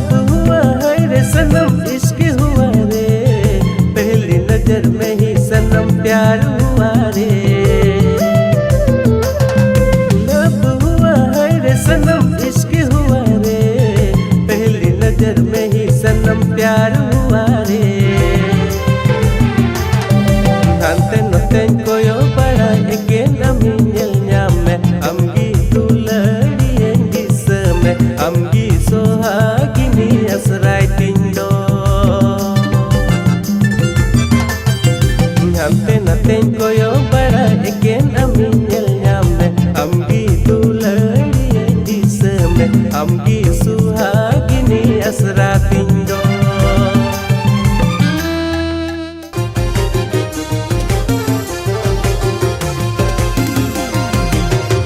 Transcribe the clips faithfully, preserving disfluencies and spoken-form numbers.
हुआ है रे सनम, इश्क हुआ रे, पहली नजर में ही सनम प्यार हुआ रे। लब हुआ है रे सनम, इश्क हुआ रे, पहली नजर में ही सनम प्यार हुआ रे। ᱦᱟᱱᱛᱮ ᱱᱚᱛᱮᱧ ᱠᱚᱭᱚᱜ ᱵᱟᱲᱟ, ᱮᱠᱮᱱ ᱟᱢᱤᱧ ᱧᱮᱞ ᱧᱟᱢ ᱢᱮ, ᱟᱢᱜᱮ ᱫᱩᱞᱟᱹᱲᱤᱭᱟᱹᱧ ᱫᱤᱥᱟᱹ ᱢᱮ, ᱟᱢᱜᱮ ᱥᱚᱦᱟᱜᱤᱱᱤ ᱟᱥᱨᱟᱭ ᱛᱤᱧ ᱫᱚ᱾ ᱦᱟᱱᱛᱮ ᱱᱟᱛᱮᱧ ᱠᱚᱭᱚᱜ ᱵᱟᱲᱟ, ᱮᱠᱮᱱ ᱟᱢᱤᱧ ᱧᱮᱞ ᱧᱟᱢ ᱢᱮ, ᱟᱢᱜᱮ ᱫᱩᱞᱟᱹᱲᱤᱭᱟᱹᱧ ᱫᱤᱥᱟᱹ ᱢᱮ, ᱟᱢᱜᱮ ᱥᱚᱦᱟᱜᱤᱱᱤ ᱟᱥᱨᱟ ᱛᱤᱧ ᱫᱚ᱾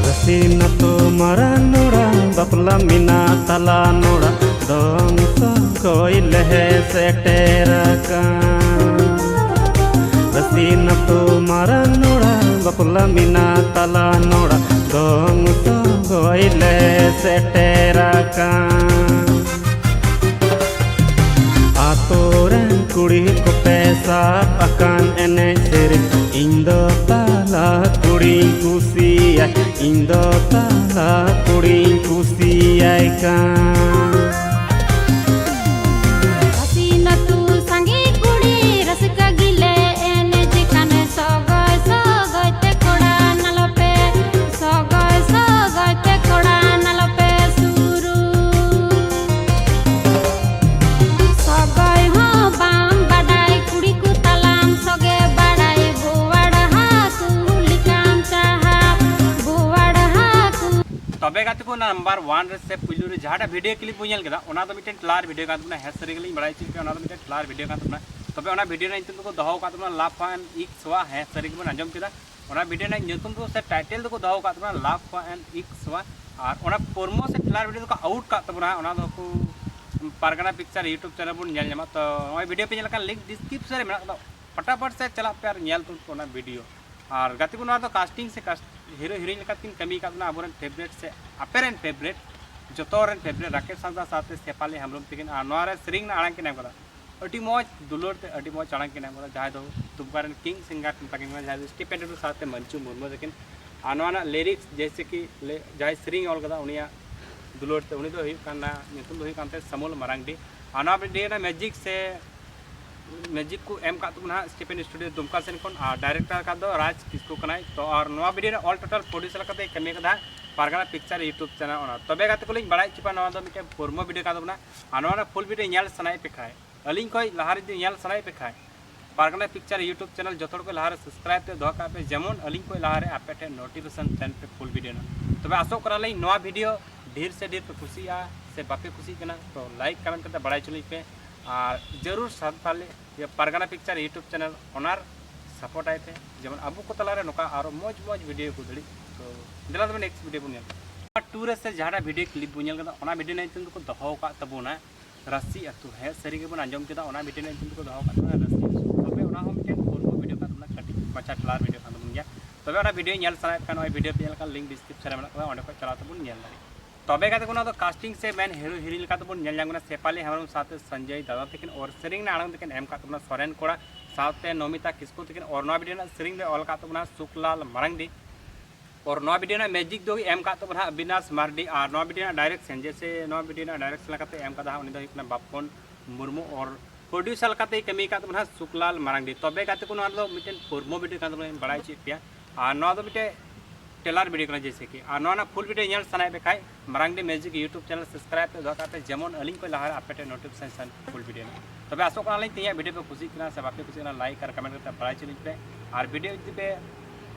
ᱨᱟᱹᱥᱤᱱ ᱟᱹᱛᱩ ᱢᱟᱨᱟᱝ ᱱᱚᱲᱟ, ᱵᱟᱯᱞᱟ ᱢᱮᱱᱟᱜ ᱛᱟᱞᱟ ᱱᱚᱲᱟ, ᱫᱚᱝ ᱥᱚᱜᱚᱭ ᱞᱮ ᱥᱮᱴᱮᱨ ᱟᱠᱟᱱ᱾ ᱨᱟᱹᱥᱤᱱ ᱟᱹᱛᱩ ᱢᱟᱨᱟᱝ ᱱᱚᱲᱟ, ᱵᱟᱯᱞᱟ ᱢᱮᱱᱟᱜ ᱛᱟᱞᱟ ᱱᱚᱲᱟ, ᱫᱚᱝ ᱥᱚᱜᱚᱭ ᱞᱮ ᱥᱮᱴᱮᱨ ᱟᱠᱟᱱ᱾ ᱟᱛᱳ ᱨᱮᱱ ᱠᱩᱲᱤ ᱠᱚᱯᱮ ᱥᱟᱵ ᱟᱠᱟᱱ ᱮᱱᱮᱡ ᱥᱮᱨᱮᱧ, ᱤᱧ ᱫᱚ ᱛᱟᱞᱟ ᱠᱩᱲᱤᱧ ᱠᱩᱥᱤᱭᱟᱭ, ᱤᱧ ᱫᱚ ᱛᱟᱞᱟ ᱠᱩᱲᱤᱧ ᱠᱩᱥᱤᱭᱟᱭ ᱠᱟᱱ᱾ ᱨᱟᱹᱥᱤᱱ ᱟᱹᱛᱩ ᱥᱟᱸᱜᱮ ᱠᱩᱲᱤ ᱨᱟᱹᱥᱠᱟᱹ ᱜᱮᱞᱮ ᱮᱱᱮᱡ ᱠᱟᱱ, ᱥᱚᱜᱚᱭ ᱥᱚᱜᱚᱭ ᱛᱮ ᱠᱚᱲᱟ ᱱᱟᱞᱚ ᱯᱮ, ᱥᱚᱜᱚᱭ ᱥᱚᱜᱚᱭ ᱛᱮ ᱠᱚᱲᱟ ᱱᱟᱞᱚ ᱯᱮ ᱥᱩᱨᱩ᱾ ᱥᱚᱜᱚᱭ ᱦᱚᱸ ᱵᱟᱢ ᱵᱟᱰᱟᱭ, ᱠᱩᱲᱤ ᱠᱚ ᱛᱟᱞᱟᱢ ᱥᱚᱜᱮ ᱵᱟᱲᱟᱭ, ᱵᱳᱣᱟᱲ ᱦᱟᱹᱠᱩ ᱞᱮᱠᱟᱢ ᱪᱟᱦᱟᱵ, ᱵᱳᱣᱟᱲ ᱦᱟᱹᱠᱩ᱾ ᱛᱚᱵᱮ ᱜᱟᱛᱮ ᱠᱚ, ᱱᱟᱢᱵᱟᱨ ᱚᱣᱟᱱ ᱨᱮ ᱥᱮ ᱯᱩᱭᱞᱩ ᱨᱮ ᱡᱟᱦᱟᱸᱴᱟᱜ ᱵᱷᱤᱰᱤᱭᱳ ᱠᱞᱤᱯ ᱵᱚᱱ ᱧᱮᱞ ᱠᱮᱫᱟ, ᱚᱱᱟ ᱫᱚ ᱢᱤᱫᱴᱮᱱ ᱴᱨᱮᱞᱟᱨ ᱵᱷᱤᱰᱤᱭᱳ ᱠᱟᱱ ᱛᱟᱵᱚᱱᱟ᱾ ᱦᱮᱸ, ᱥᱟᱹᱨᱤ ᱜᱮᱞᱤᱧ ᱵᱟᱲᱟᱭ ᱦᱚᱪᱚᱭᱮᱫ ᱯᱮᱭᱟ, ᱚᱱᱟ ᱫᱚ ᱢᱤᱫᱴᱮᱱ ᱴᱨᱮᱞᱟᱨ ᱵᱷᱤᱰᱤᱭᱳ ᱠᱟᱱ ᱛᱟᱵᱚᱱᱟ᱾ ᱛᱚᱵᱮ ᱚᱱᱟ ᱵᱷᱤᱰᱤᱭᱳ ᱨᱮᱱᱟᱜ ᱧᱩᱛᱩᱢ ᱫᱚᱠᱚ ᱫᱚᱦᱚ ᱟᱠᱟᱫ ᱛᱟᱵᱚᱱᱟ ᱞᱟᱵᱷ ᱯᱷᱟᱱ ᱤᱠ ᱥᱚᱣᱟ᱾ ᱦᱮᱸ, ᱥᱟᱹᱨᱤ ᱜᱮᱵᱚᱱ ᱟᱸᱡᱚᱢ ᱠᱮᱫᱟ᱾ ᱚᱱᱟ ᱵᱷᱤᱰᱤᱭᱳ ᱨᱮᱱᱟᱜ ᱧᱩᱛᱩᱢ ᱫᱚ ᱥᱮ ᱴᱟᱭᱴᱮᱞ ᱫᱚᱠᱚ ᱫᱚᱦᱚ ᱟᱠᱟᱫ ᱛᱟᱵᱚᱱᱟ ᱞᱟᱵᱷ ᱯᱷᱟᱱ ᱤᱠ ᱥᱚᱣᱟ᱾ ᱟᱨ ᱚᱱᱟ ᱯᱨᱳᱢᱳ ᱥᱮ ᱴᱨᱮᱞᱟᱨ ᱵᱷᱤᱰᱤᱭᱳ ᱫᱚᱠᱚ ᱟᱣᱩᱴ ᱠᱟᱜ ᱛᱟᱵᱚᱱᱟ, ᱚᱱᱟ ᱫᱚᱠᱚ ᱯᱟᱨᱜᱟᱱᱟ ᱯᱤᱠᱪᱟᱨ YouTube ᱪᱮᱱᱮᱞ ᱵᱚᱱ ᱧᱮᱞ ᱧᱟᱢᱟ᱾ ᱛᱚ ᱱᱚᱜᱼᱚᱭ ᱵᱷᱤᱰᱤᱭᱳ ᱯᱮ ᱧᱮᱞ ᱞᱮᱠᱷᱟᱱ ᱞᱤᱝᱠ ᱰᱤᱥᱠᱨᱤᱯᱥᱚᱱ ᱨᱮ ᱢᱮᱱᱟᱜ ᱟᱠᱟᱫᱟ, ᱯᱷᱟᱴᱟᱯᱷᱟᱴ ᱥᱮ ᱪᱟᱞᱟᱜ ᱯᱮ ᱟᱨ ᱧᱮᱞ ᱛᱩᱫ ᱯᱮ ᱚᱱᱟ ᱵᱷᱤᱰᱤᱭᱳ᱾ ᱟᱨ ᱜᱟᱛᱮ ᱠᱚ, ᱱᱚᱣᱟ ᱫᱚ ᱠᱟᱥᱴᱤᱝ ᱥᱮ ᱠᱟᱥᱴ-, ᱦᱤᱨᱳ ᱦᱤᱨᱳᱭᱤᱱ ᱞᱮᱠᱟᱛᱮᱠᱤᱱ ᱠᱟᱹᱢᱤ ᱟᱠᱟᱫ ᱵᱚᱱᱟ ᱟᱵᱚᱨᱮᱱ ᱯᱷᱮᱵᱟᱨᱮᱴ ᱥᱮ ᱟᱯᱮᱨᱮᱱ ᱯᱷᱮᱵᱟᱨᱮᱴ ᱡᱚᱛᱚ ᱨᱮᱱ ᱯᱷᱮᱵᱟᱨᱮᱴ ᱨᱟᱠᱮᱵ ᱦᱟᱸᱥᱫᱟ ᱥᱟᱶᱛᱮ ᱥᱮᱯᱷᱟᱞᱤ ᱦᱮᱢᱵᱨᱚᱢ ᱛᱟᱹᱠᱤᱱ, ᱟᱨ ᱱᱚᱣᱟ ᱨᱮ ᱥᱮᱨᱮᱧ ᱨᱮᱱᱟᱜ ᱟᱲᱟᱝ ᱠᱤᱱ ᱮᱢ ᱠᱟᱫᱟ᱾ ᱟᱹᱰᱤ ᱢᱚᱡᱽ ᱫᱩᱞᱟᱹᱲ ᱛᱮ ᱟᱹᱰᱤ ᱢᱚᱡᱽ ᱟᱲᱟᱝ ᱠᱤᱱ ᱮᱢ ᱠᱟᱫᱟ, ᱡᱟᱦᱟᱸᱭ ᱫᱚ ᱫᱩᱢᱠᱟ ᱨᱮᱱ ᱠᱤᱝ ᱥᱤᱝᱜᱟᱨ ᱠᱤᱱ ᱢᱮᱛᱟ ᱠᱤᱱ ᱠᱟᱱᱟ, ᱡᱟᱦᱟᱸᱭ ᱫᱚ ᱥᱴᱤᱯᱮᱱ ᱴᱩᱰᱩ ᱥᱟᱶᱛᱮ ᱢᱟᱹᱱᱪᱩ ᱢᱩᱨᱢᱩ ᱛᱟᱹᱠᱤᱱ᱾ ᱟᱨ ᱱᱚᱣᱟ ᱨᱮᱱᱟᱜ ᱞᱤᱨᱤᱠᱥ ᱡᱮᱭᱥᱮ ᱠᱤ ᱞᱮ-, ᱡᱟᱦᱟᱸᱭ ᱥᱮᱨᱮᱧ ᱚᱞ ᱠᱟᱫᱟ ᱩᱱᱤᱭᱟᱜ ᱫᱩᱞᱟᱹᱲ ᱛᱮ, ᱩᱱᱤ ᱫᱚ ᱦᱩᱭᱩᱜ ᱠᱟᱱᱟ, ᱧᱩᱛᱩᱢ ᱫᱚ ᱦᱩᱭᱩᱜ ᱠᱟᱱ ᱛᱟᱭᱟ ᱥᱟᱢᱩᱞ ᱢᱟᱨᱟᱝᱰᱤ᱾ ᱟᱨ ᱱᱚᱣᱟ ᱵᱷᱤᱰᱤᱭᱳ ᱨᱮᱱᱟᱜ ᱢᱤᱭᱩᱡᱤᱠ ᱥᱮ ᱢᱤᱭᱩᱡᱤᱠ ᱠᱚ ᱮᱢ ᱠᱟᱜ ᱛᱟᱵᱚᱱᱟ ᱦᱟᱸᱜ ᱥᱴᱤᱯᱮᱱ ᱥᱴᱩᱰᱤᱭᱳ ᱫᱩᱢᱠᱟ ᱥᱮᱱ ᱠᱷᱚᱱ, ᱟᱨ ᱰᱟᱭᱨᱮᱠᱴᱚᱨ ᱠᱟᱫ ᱫᱚ ᱨᱟᱡᱽ ᱠᱤᱥᱠᱩ ᱠᱟᱱᱟᱭ᱾ ᱛᱚ ᱟᱨ ᱱᱚᱣᱟ ᱵᱷᱤᱰᱤᱭᱳ ᱨᱮᱱᱟᱜ ᱚᱞ ᱴᱳᱴᱟᱞ ᱯᱨᱚᱰᱭᱩᱥᱟᱨ ᱠᱟᱛᱮ ᱠᱟᱹᱢᱤ ᱠᱟᱫᱟ ᱯᱟᱨᱜᱟᱱᱟ ᱯᱤᱠᱪᱟᱨ ᱭᱩᱴᱩᱵᱽ ᱪᱮᱱᱮᱞ ᱚᱱᱟ᱾ ᱛᱚᱵᱮ ᱜᱟᱛᱮ ᱠᱚᱞᱤᱧ ᱵᱟᱲᱟᱭ ᱦᱚᱪᱚ ᱯᱮᱭᱟ, ᱱᱚᱣᱟ ᱫᱚ ᱢᱤᱫᱴᱮᱱ ᱯᱨᱳᱢᱳ ᱵᱷᱤᱰᱤᱭᱳ ᱠᱟᱱ ᱛᱟᱵᱚᱱᱟ᱾ ᱟᱨ ᱱᱚᱣᱟ ᱨᱮᱱᱟᱜ ᱯᱷᱩᱞ ᱵᱷᱤᱰᱤᱭᱳ ᱧᱮᱞ ᱥᱟᱱᱟᱭᱮᱫ ᱯᱮ ᱠᱷᱟᱡ, ᱟᱹᱞᱤᱧ ᱠᱷᱚᱡ ᱞᱟᱦᱟ ᱨᱮ ᱡᱩᱫᱤ ᱧᱮᱞ ᱥᱟᱱᱟᱭᱮᱫ ᱯᱮ ᱠᱷᱟᱡ, ᱯᱟᱨᱜᱟᱱᱟ ᱯᱤᱠᱪᱟᱨ ᱭᱩᱴᱩᱵᱽ ᱪᱮᱱᱮᱞ ᱡᱚᱛᱚ ᱦᱚᱲ ᱠᱚ ᱞᱟᱦᱟ ᱨᱮ ᱥᱟᱵᱥᱠᱨᱟᱭᱤᱵ ᱛᱮ ᱫᱚᱦᱚ ᱠᱟᱜ ᱯᱮ, ᱡᱮᱢᱚᱱ ᱟᱹᱞᱤᱧ ᱠᱷᱚᱡ ᱞᱟᱦᱟ ᱨᱮ ᱟᱯᱮ ᱴᱷᱮᱱ ᱱᱳᱴᱤᱯᱷᱤᱠᱮᱥᱚᱱ ᱛᱟᱦᱮᱱ ᱯᱮ ᱯᱷᱩᱞ ᱵᱷᱤᱰᱤᱭᱳ ᱨᱮᱱᱟᱜ᱾ ᱛᱚᱵᱮ ᱟᱥᱚᱜ ᱠᱟᱱᱟᱞᱤᱧ ᱱᱚᱣᱟ ᱵᱷᱤᱰᱤᱭᱳ ᱰᱷᱮᱨ ᱥᱮ ᱰᱷᱮᱨ ᱯᱮ ᱠᱩᱥᱤᱭᱟᱜᱼᱟ ᱥᱮ ᱵᱟᱯᱮ ᱠᱩᱥᱤᱜ ᱠᱟᱱᱟ, ᱛᱚ ᱞᱟᱭᱤᱠ ᱠᱚᱢᱮᱱᱴ ᱠᱟᱛᱮ ᱵᱟᱲᱟᱭ ᱦᱚᱪᱚ ᱞᱤᱧ ᱯᱮ᱾ ᱟᱨ ᱡᱟᱹᱨᱩᱲ ᱥᱟᱱᱛᱟᱞᱤ ᱤᱭᱟᱹ ᱯᱟᱨᱜᱟᱱᱟ ᱯᱤᱠᱪᱟᱨ ᱭᱩᱴᱩᱵᱽ ᱪᱮᱱᱮᱞ ᱚᱱᱟᱨ ᱥᱟᱯᱳᱨᱴ ᱟᱭ ᱯᱮ, ᱡᱮᱢᱚᱱ ᱟᱵᱚ ᱠᱚ ᱛᱟᱞᱟᱨᱮ ᱱᱚᱝᱠᱟ ᱟᱨᱚ ᱢᱚᱡᱽ ᱢᱚᱡᱽ ᱵᱷᱤᱰᱤᱭᱳ ᱠᱚ ᱫᱟᱲᱮᱜ᱾ ᱛᱚ ᱫᱮᱞᱟ ᱛᱚᱵᱮ ᱱᱮᱠᱥᱴ ᱵᱷᱤᱰᱤᱭᱳ ᱵᱚᱱ ᱧᱮᱞ᱾ ᱯᱟᱨᱴ ᱴᱩ ᱨᱮ ᱥᱮ ᱡᱟᱦᱟᱸᱴᱟᱜ ᱵᱷᱤᱰᱤᱭᱳ ᱠᱞᱤᱯ ᱵᱚᱱ ᱧᱮᱞ ᱠᱮᱫᱟ, ᱚᱱᱟ ᱵᱷᱤᱰᱤᱭᱳ ᱨᱮᱱᱟᱜ ᱧᱩᱛᱩᱢ ᱫᱚᱠᱚ ᱫᱚᱦᱚ ᱟᱠᱟᱫ ᱛᱟᱵᱚᱱᱟ ᱨᱟᱹᱥᱤ ᱟᱹᱛᱩ᱾ ᱦᱮᱸ, ᱥᱟᱹᱨᱤ ᱜᱮᱵᱚᱱ ᱟᱸᱡᱚᱢ ᱠᱮᱫᱟ, ᱚᱱᱟ ᱵᱷᱤᱰᱤᱭᱳ ᱨᱮᱱᱟᱜ ᱧᱩᱛᱩᱢ ᱫᱚᱠᱚ ᱫᱚᱦᱚ ᱟᱠᱟᱫ ᱛᱟᱵᱚᱱᱟ ᱨᱟᱹᱥᱤ ᱟᱹᱛᱩ᱾ ᱛᱚᱵᱮ ᱚᱱᱟ ᱦᱚᱸ ᱢᱤᱫᱴᱮᱱ ᱯᱩᱨᱵᱚ ᱵᱷᱤᱰᱤᱭᱳ ᱠᱟᱱ ᱛᱟᱵᱚᱱᱟ, ᱠᱟᱹᱴᱤᱡ ᱢᱟᱪᱷᱟ ᱴᱨᱮᱞᱟᱨ ᱵᱷᱤᱰᱤᱭᱳ ᱠᱟᱱ ᱛᱟᱵᱚᱱ ᱜᱮᱭᱟ᱾ ᱛᱚᱵᱮ ᱚᱱᱟ ᱵᱷᱤᱰᱤᱭᱳ ᱧᱮᱞ ᱥᱟᱱᱟᱭᱮᱫ ᱠᱷᱟᱱ, ᱱᱚᱜᱼᱚᱭ ᱵᱷᱤᱰᱤᱭᱳ ᱯᱮ ᱧᱮᱞ ᱞᱮᱠᱷᱟᱱ ᱞᱤᱝᱠ ᱰᱤᱥᱠᱨᱤᱯᱥᱚᱱ ᱨᱮ ᱢᱮᱱᱟᱜ ᱠᱟᱫᱟ, ᱚᱸᱰᱮ ᱠᱷᱚᱱ ᱪᱟᱞᱟᱣ ᱛᱮᱵᱚᱱ ᱧᱮᱞ ᱫᱟᱲᱮᱭᱟᱜᱼᱟ᱾ ᱛᱚᱵᱮ ᱜᱟᱛᱮ ᱠᱚ, ᱱᱚᱣᱟ ᱫᱚ ᱠᱟᱥᱴᱤᱝ ᱥᱮ ᱢᱮᱱ ᱦᱤᱨᱳ ᱦᱤᱨᱳᱭᱤᱱ ᱞᱮᱠᱟ ᱛᱮᱵᱚᱱ ᱧᱮᱞ ᱧᱟᱢ ᱠᱟᱱᱟ ᱥᱮᱯᱷᱟᱞᱤ ᱦᱮᱢᱵᱨᱚᱢ ᱥᱟᱶᱛᱮ ᱥᱚᱧᱡᱚᱭ ᱫᱟᱫᱟ ᱛᱟᱹᱠᱤᱱ, ᱟᱨ ᱥᱮᱨᱮᱧ ᱨᱮᱱᱟᱜ ᱟᱲᱟᱝ ᱫᱚᱠᱤᱱ ᱮᱢ ᱠᱟᱫ ᱛᱟᱵᱚᱱᱟ ᱥᱚᱨᱮᱱ ᱠᱚᱲᱟ ᱥᱟᱶᱛᱮ ᱱᱚᱢᱤᱛᱟ ᱠᱤᱥᱠᱩ ᱛᱟᱹᱠᱤᱱ, ᱟᱨ ᱱᱚᱣᱟ ᱵᱷᱤᱰᱤᱭᱳ ᱨᱮᱱᱟᱜ ᱥᱮᱨᱮᱧ ᱫᱚᱭ ᱚᱞ ᱠᱟᱫ ᱛᱟᱵᱚᱱᱟ ᱥᱩᱠᱞᱟᱞ ᱢᱟᱨᱟᱝᱰᱤ᱾ ᱟᱨ ᱱᱚᱣᱟ ᱵᱷᱤᱰᱤᱭᱳ ᱨᱮᱱᱟᱜ ᱢᱤᱭᱩᱡᱤᱠ ᱫᱚ ᱮᱢ ᱠᱟᱫ ᱛᱟᱵᱚᱱᱟ ᱦᱟᱸᱜ ᱚᱵᱤᱱᱟᱥ ᱢᱟᱨᱰᱤ, ᱟᱨ ᱱᱚᱣᱟ ᱵᱷᱤᱰᱤᱭᱳ ᱨᱮᱱᱟᱜ ᱰᱟᱭᱨᱮᱠᱥᱚᱱ, ᱡᱮᱭᱥᱮ ᱱᱚᱣᱟ ᱵᱷᱤᱰᱤᱭᱳ ᱨᱮᱱᱟᱜ ᱰᱟᱭᱨᱮᱠᱥᱚᱱ ᱞᱮᱠᱟᱛᱮ ᱮᱢ ᱠᱟᱫᱟ ᱦᱟᱸᱜ ᱩᱱᱤ ᱫᱚ ᱦᱩᱭᱩᱜ ᱠᱟᱱᱟ ᱵᱟᱯᱚᱱ ᱢᱩᱨᱢᱩ, ᱟᱨ ᱯᱨᱚᱰᱭᱩᱥᱟᱨ ᱞᱮᱠᱟᱛᱮᱭ ᱠᱟᱹᱢᱤ ᱟᱠᱟᱫ ᱛᱟᱵᱚᱱᱟ ᱥᱩᱠᱞᱟᱞ ᱢᱟᱨᱟᱝᱰᱤ᱾ ᱛᱚᱵᱮ ᱜᱟᱛᱮ ᱠᱚ, ᱱᱚᱣᱟ ᱫᱚ ᱢᱤᱫᱴᱮᱱ ᱯᱨᱳᱢᱳ ᱵᱷᱤᱰᱤᱭᱳ ᱠᱟᱱ ᱛᱟᱵᱚᱱᱟ, ᱵᱟᱲᱟᱭ ᱦᱚᱪᱚᱭᱮᱫ ᱯᱮᱭᱟ᱾ ᱟᱨ ᱱᱚᱣᱟ ᱫᱚ ᱢᱤᱫᱴᱮᱱ ᱴᱨᱮᱞᱟᱨ ᱵᱷᱤᱰᱤᱭᱳ ᱠᱟᱱᱟ, ᱡᱮᱭᱥᱮ ᱠᱤ᱾ ᱟᱨ ᱱᱚᱣᱟ ᱨᱮᱱᱟᱜ ᱯᱷᱩᱞ ᱵᱷᱤᱰᱤᱭᱳ ᱧᱮᱞ ᱥᱟᱱᱟᱭᱮᱫ ᱯᱮ ᱠᱷᱟᱡ, ᱢᱟᱨᱟᱝᱰᱤ ᱢᱤᱭᱩᱡᱤᱠ ᱭᱩᱴᱩᱵᱽ ᱪᱮᱱᱮᱞ ᱥᱟᱵᱥᱠᱨᱟᱭᱤᱵ ᱛᱮ ᱫᱚᱦᱚ ᱠᱟᱜ ᱯᱮ, ᱡᱮᱢᱚᱱ ᱟᱹᱞᱤᱧ ᱠᱷᱚᱱ ᱞᱟᱦᱟ ᱨᱮ ᱟᱯᱮ ᱴᱷᱮᱱ ᱱᱳᱴᱤᱯᱷᱤᱠᱮᱥᱚᱱ ᱯᱷᱩᱞ ᱵᱷᱤᱰᱤᱭᱳ ᱨᱮᱱᱟᱜ᱾ ᱛᱚᱵᱮ ᱟᱥᱚᱜ ᱠᱟᱱᱟᱞᱤᱧ ᱛᱮᱦᱮᱧᱟᱜ ᱵᱷᱤᱰᱤᱭᱳ ᱯᱮ ᱠᱩᱥᱤᱜ ᱠᱟᱱᱟ ᱥᱮ ᱵᱟᱯᱮ ᱠᱩᱥᱤᱜ ᱠᱟᱱᱟ, ᱞᱟᱭᱤᱠ ᱟᱨ ᱠᱚᱢᱮᱱᱴ ᱠᱟᱛᱮ ᱵᱟᱲᱟᱭ ᱦᱚᱪᱚ ᱞᱤᱧ ᱯᱮ᱾ ᱟᱨ ᱵᱷᱤᱰᱤᱭᱳ ᱡᱩᱫᱤ ᱯᱮ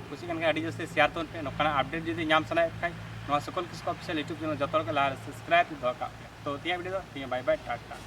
ᱠᱩᱥᱤᱜ ᱠᱟᱱ ᱠᱷᱟᱱ ᱟᱹᱰᱤ ᱡᱳᱨ ᱥᱮ ᱥᱮᱭᱟᱨ ᱛᱟᱵᱚᱱ ᱯᱮ᱾ ᱱᱚᱝᱠᱟᱱᱟᱜ ᱟᱯᱰᱮᱴ ᱡᱩᱫᱤ ᱧᱟᱢ ᱥᱟᱱᱟᱭᱮᱫ ᱠᱷᱟᱡ, ᱱᱚᱣᱟ ᱥᱩᱠᱚᱞ ᱠᱤᱥᱠᱩ ᱚᱯᱷᱤᱥᱤᱭᱟᱞ ᱭᱩᱴᱩᱵᱽ ᱪᱮᱱᱮᱞ ᱡᱚᱛᱚ ᱦᱚᱲ ᱜᱮ ᱞᱟᱦᱟ ᱨᱮ ᱥᱟᱵᱥᱠᱨᱟᱭᱤᱵ ᱫᱚᱦᱚ ᱠᱟᱜ ᱯᱮ᱾ ᱛᱚ ᱛᱮᱦᱮᱧᱟᱜ ᱵᱷᱤᱰᱤᱭᱳ ᱫᱚ ᱛᱮᱦᱮᱧ ᱵᱟᱭ ᱵᱟᱭ, ᱴᱟᱴᱟ᱾